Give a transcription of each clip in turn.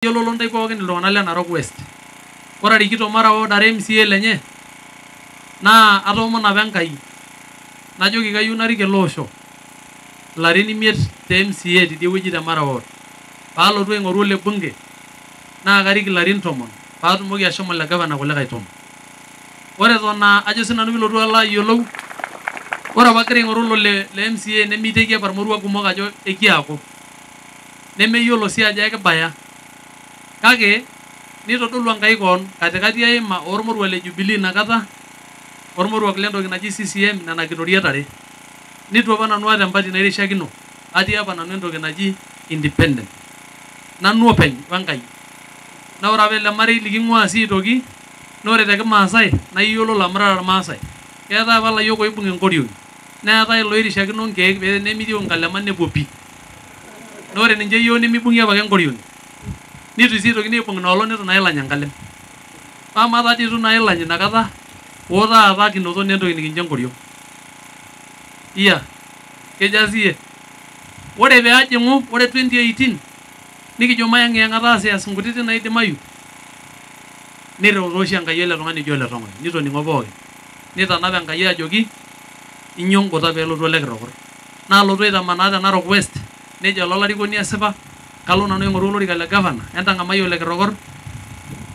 Yiolo ntae pookin iltung'anak le Narok West. Ore arikito Mara Ward are MCA lenye, naa atoomono apa Enkai najoki kayieu narik ele osho ilarin 5 te MCA tidie wueji te Mara Ward. Paalotu aing'oru ole bunge naa karik ilarin 10 paatumoki ashomo le gavana kulikae 10. Ore eton ajo sinanu piilotu alo ayiolou, ore apa agira aing'oru ilo le MCA nemeiteki apa irmoruak kumok ajo ekiaku. Nemeyiolo sii ajo ekibaya. Kake nitodolu Enkai koon katikati aima ormoruak le Jubilee inakata ormoruak lentoki naji CCM nena kitoriat are. Neitu apa nanu aata empati nairishakino, atii apa nanu entoki naji independent. Nanu openy wenkai. Naa ore apa ele marei liking'uaa sii aitoki, naa ore te kimaasai naa iyiololo amu irara irmaasai. Keetae apa ilayiok oibung' inkoriong'i, neetae iloirishakino nkeek pee tenemitioki nkaleman nepuo pii. Naa ore ninche iyiook nemibung'i apake enkoriong'. Neitu sii aitokini aibung' ina olong' neitu naa ilany enkalem. Amaa taa dii eitu naa ilany inakata, hoo taata kinoto naa entoki nikincho enkoriong'. Iya, kejaa siiyie? Ore pee ajing'u, ore 2018, nikijo mayang'iyang'ata aas inkutitik naidimayu, nirriu tooshi Enkai ele tung'ani oji Ole Tong'oyo, nitoning'o pookin. Nitanap Enkai ajoki, inyo nkuta peelotu ole Kirokor. Naalotu aitamanaa te Narok West, nejo ilo larikoni esipa, kalo nanu aing'oru olorika le gavana, entang'amai Ole Kirokor.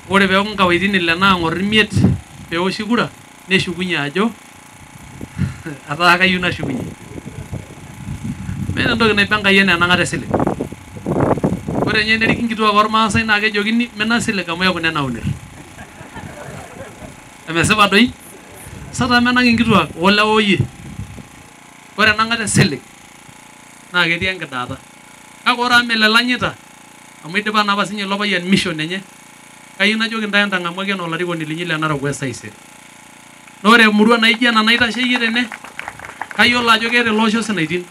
Ore peeku nkawaitin ile naang'or 5 peoshi kura, neshukunye ajo etaa kayieu nashukunye. Meeta entoki naiba Enkai enaa enang'ata esilig. Ore ninye eneriki nkituak ormaasai naa kejokini mina silig amu eeku nena unir. Emesipa doi? Sasa menang inkituak olewa oyie. Ore enang'ata esilig naa ketii enkidaata. Kake ore amu melelanyita, amu eidipa naa apa sinye ilo payian mission enye, kayieu najoki ntae entang'amu ake enaa olarikoni linyi le Narok West taisere. Naa ore emurua naijo ena naitasheyie tene, kayiolo ajo keeta ele osho sinaitin.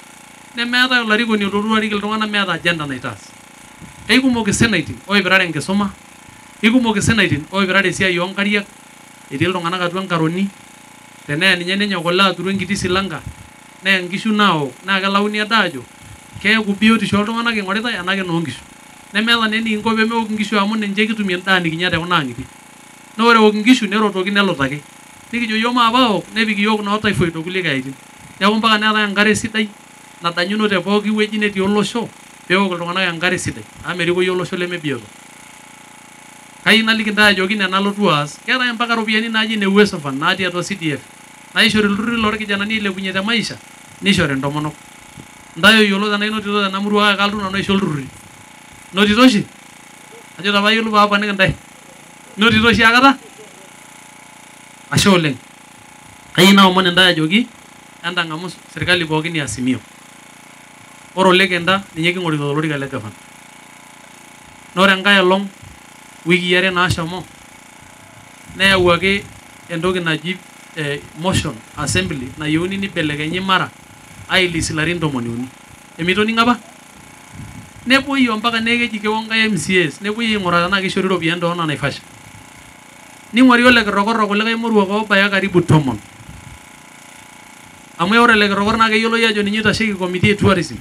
Nemeetae olarikoni olotu arik iltung'anak meeta agenda naitaas. Kaikumok isinaitin oipirare enkisuma, ikumok isinaitin oipirare esiai oonkariak, etii iltung'anak atua nkaroni, teneya ninye nenyok olee aturu enkiti silanka, neya nkishu naok, naa kelauni ade aajo keeku biotisho ooltung'anak ing'oritae enaa kenoonkishu. Nemeeta naa enikinko pemeok inkishu amu ninche kitumie endaa nikinya te kuna ang'itie. Naa ore eok inkishu nerotoki nelutaki. Nikijo yiok maape aok nepik iyiok noo typhoid okulie keyaitin. Neeku mpaka neetae enkare sidai nadanyuno te pooki wueji netii olosho peok iltung'anak enkare sidai amu merikoyu olosho lemebioto. Kayieu naliki ntae ajoki ina nalotu aas. Keetae mpaka iropiyiani naaji ine Uwezo Fund natii atua CDF naishori ilturruri lorkijanani ailepunye te maisha nishori intomonok. Ntae oyiolo tenaa inotito tena murua kake kalotu nanu aisho ilturruri. Inotito oshi? Ajo tapayiolo paaponiki intae. Inotito oshi akata? Ashe oleng. Kayieu naomon intae ajoki entang'amu serkali pookin e Azimio. Ore Ole Kenta ninye king'orita tolorika le gavana. Naa ore enkae olong wikii are naashomo neyawuaki entoki naji motion assembly nayieuni nibelekenyi Mara ailis ilarin 30. Emitoning'o apa? Nepuoi ompaka neeku keji kewo nkae MCAs, nepuoi aing'uraa tenaa kishori iropiyiani too Naivasha. Ning'uari Ole Kirokor okulikae moruak oobaya karibu 10. Amu ore Ole Kirokor naa keyioloi ajo ninye oitasheki committee e tourism.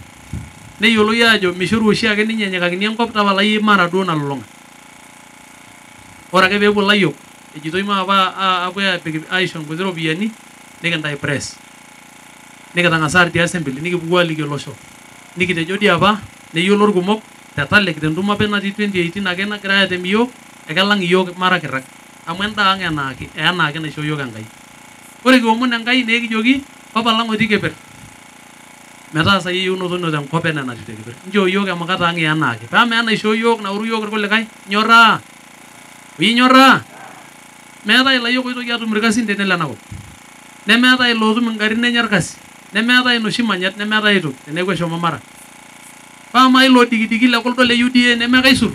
Neyioloi ajo mishoru oshiake ninye enyikakini enkop tapala iyie Mara duo nalulung'a. Ore ake peepuo ilayiok ejitoi maape apuo apik aisho nkuti ropiyiani nikintai press. Nikitang'asa aar te assembly nikipuku aaliki olosho. Nikitejo dii apa neyiolo irkumok te Talek tentumo apa natii 2018 ake nagirai atem iyiok ekelang iyiok Mara kirrag. Amu endaa ang' enaake enaake naishoo iyiok Enkai. Ore kiomon Enkai naa ekijoki Papa lang' otii keper metaasa iyie eyieunoto ino tenkop enaa enatiu te keper. Nchoo iyiok emukate ang' eanaake. Paa amaa enaishoo iyiok naoru iyiok irkulikae inyorraa? Inyorraa? Meetae ilayiok oitoki aatum irkasin tene lenakop. Nemeetae ilootum ingarrin enye orkasi. Nemeetae inoshi manyat nemeetae aitoki teneeku eshomo Mara. Paa amaa ilo odikidiki le kuldo le UDA nemekaisur?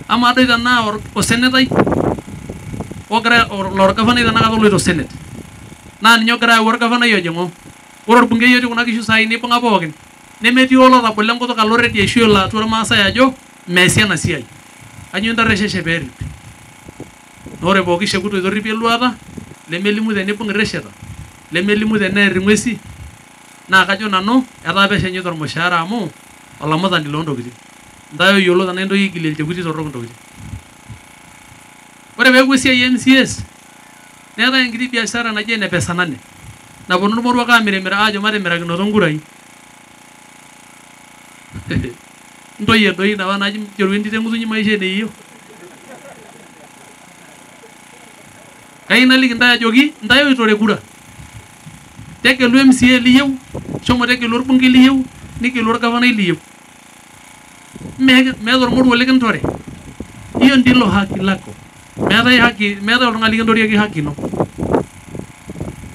Amaa doi tenaa osenetai ogira laa orgavanai tenakata oloito senate naa ninye ogira ayau orgavanai ojing'u. Ore orbungei otii kuna kishu saai neibung'a pookin. Nemetii olotabolo enkutuk alo redio ashu elo atua irmaasai ajo meesi ena siai. Kanyoo intarresheshe peerrip? Naa ore pooki shekut oitorripi eluata lemelimu tenibung' irresheta, lemelimu teneer ing'uesi, naa kajo nanu etaa pesho enyeita ormushaara amu olamutani loontokitin. Ntae oyiolo tenaa intoki aigilie ilchekuti torrok intokitin. Ore peeku esiai e MCAs, neetae enkiti biashara naji ene pesa nane naponu irmoruak amirimira aajo matimirakinoto nkurai. Ntoyie doi napa naji nchoru entito eng'utunyi maisho eneyiyo. Kayieu naliki ntae ajoki ntae oitore kura. Tegelu MCA liyieu, shomo tegelu orbungei liyieu, nigelu orgavanai liyieu. Meeta ormoruo likintore. Hiyo ndilo haki lako. Meetae haki, meetae oltung'ani likintorieki haki ino.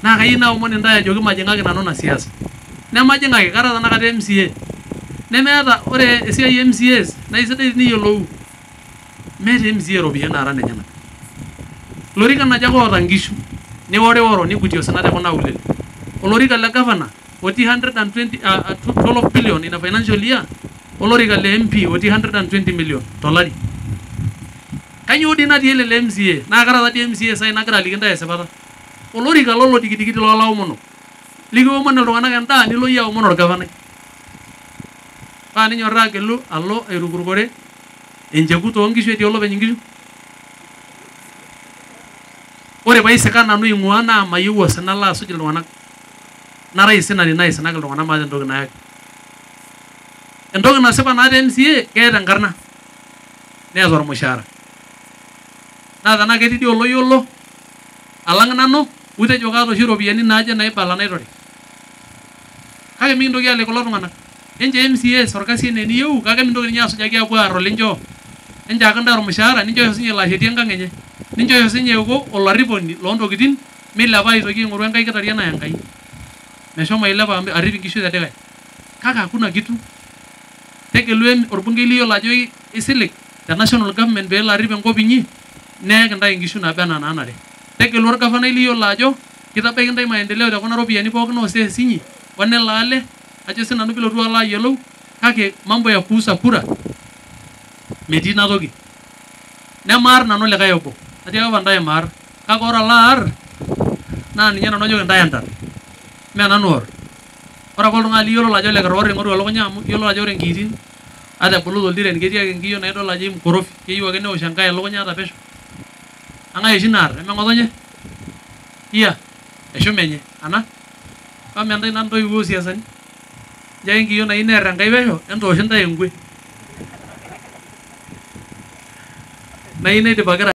Naa kayieu naomon intae ajoki majing'aki nanu ina siasa. Nemajing'aki, kara tenakata MCA. Nemeeta, ore esiai e MCAs naa isidai teniyiolou. Meeta MCA iropiyiani naara nenyenak. Lorikan aja ake oota nkishu, niworiworo nigutie osina te kuna aulele. Olorika le gavana otii 120, 12 billion in a financial year, olorika le MP otii 120 million tolari. Kainyoo dii natii ele le MCA? Naa kara taa dii MCA sai nagira aliki ntae esipata. Olorika lolodikidikiti loolaomonok. Likiomon iltung'anak endaa nilo iyie aomon orgavanai. Paa ninyorraa agelu alo airukurukore encheku toonkishu etii olopeny inkishu. Ore paisika nanu aing'uaa naa mayieu osina laasuj iltung'anak. Nara aisinani naisinaki iltung'anak maata entoki nayaki. Entoki nasipa naata MCA keeta enkarna neeta ormushaara. Naa tenaa ketii dii oloyiolo alang nanu, utejo kaata oshi iropiyiani naaje naibala naitore. Kake mikintoki aliki kulo tung'anak. Enchoo MCAs orkasi enaa eniyieu kake mintoki ninye asujaki apuo aar olinchoo. Enchoo ake ntae ormushaara ninchosho sinye elo ashetie enkang enye. Ninchosho sinye eeku olarriponi loontokitin milepa aitoki aing'oru enkae kitari enaa Enkai. Meshomo ailepa arrip inkishu te dikae. Kake hakuna kitu. Tegelu orbungei liyiolo ajo isilig te national government peelo arrip enkop inyi, neyaki intae inkishu naba enaa naanare. Tegelu orgavanai liyiolo ajo kitabaiki intae maendeleo te kuna ropiyiani pookin osees inyi onelo ale, ajo sinanu pilotu alo ayiolou, kake mambo ya kuuza kura metii ina toki. Nemaar nanu likae obo. Atiaka apa ntae maar. Kake ore olaar naa ninye nanu ajoki ntae entar. Mee nanu oor. Ore ake oltung'ani liyiololo ajo olekiror eing'oru elukunya amu iyiolo ajo ore nkiitin ata ebulu toltiren ketii ake enkiyo naa idol ajo imkorofi, keyieu ake neosh enkae elukunya ata pesho. Ang'ae oshi naar eme ng'otonye? Iya, eshumenye ana? Paa ntae naa intoiwuo oosiasani. Ncho ake enkiyo nayieu neer enkae pesho entoosh intae enkwe. Nayieu naidipaki.